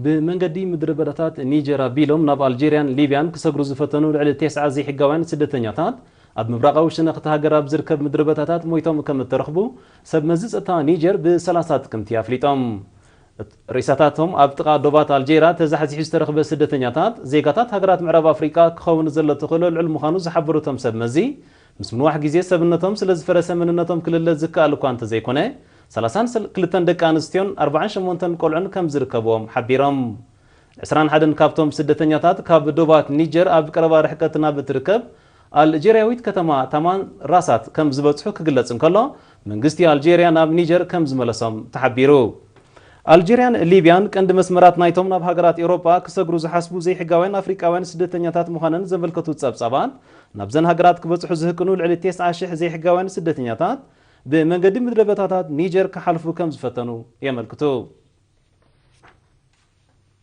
ብመንገዲ ምድረ በዳታት ኒጀር ኣቢሎም ናብ ኣልጄርያን ሊብያን ክሰግሩ ዝፈተኑ ልዕሊ ተስዓ ዘይሕጋውያን ስደተኛታት ኣብ ምብራቓዊ ሸነኽ እታ ሃገር ኣብ ዝርከብ ምድረ በዳታት ሞይቶም ከም እተረኽቡ ሰብ መዚ ጸጥታ ኒጀር ብ30 ጥቅምቲ ኣፍሊጦም። ሬሳታቶም ኣብ ጥቓ ዶባት ኣልጄራ ተዛሕዚሑ ዝተረኽበ ስደተኛታት ዜጋታት ሃገራት ምዕራብ ኣፍሪቃ ክኸውን ዘሎ ተኽእሎ ልዑል ምዃኑ ዝሓበሩ እቶም ሰብ መዚ፣ ምስ ምንዋሕ ግዜ ሰብነቶም ስለ ዝፈረሰ መንነቶም ክልለ ዝከኣል እኳ እንተዘይኮነ፣ ሰላሳን ክልተን ደቂ ኣንስትዮን ኣርባዓን ሸሞንተን ቆልዑን ከም ዝርከብዎም ሓቢሮም። ዕስራን ሓደን ካብቶም ስደተኛታት ካብ ዶባት ኒጀር ኣብ ቀረባ ርሕቀት ናብ እትርከብ ኣልጄርያዊት ከተማ ታማን ራሳት ከም ዝበጽሑ ክግለጽ እንከሎ፣ መንግስቲ ኣልጄርያ ናብ ኒጀር ከም ዝመለሶም ተሓቢሩ። ኣልጄርያን ሊብያን ቀንዲ መስመራት ናይቶም ናብ ሃገራት ኤውሮጳ ክሰግሩ ዝሓስቡ ዘይሕጋውያን ኣፍሪቃውያን ስደተኛታት ምዃነን ዘመልከቱ ጸብጻባት፣ ናብዘን ሃገራት ክበጽሑ ዝህቅኑ ልዕሊ ተስዓ ሽሕ ዘይሕጋውያን ስደተኛታት ብመንገዲ ምድረ በዳታት ኒጀር ክሓልፉ ከም ዝፈተኑ የመልክቱ።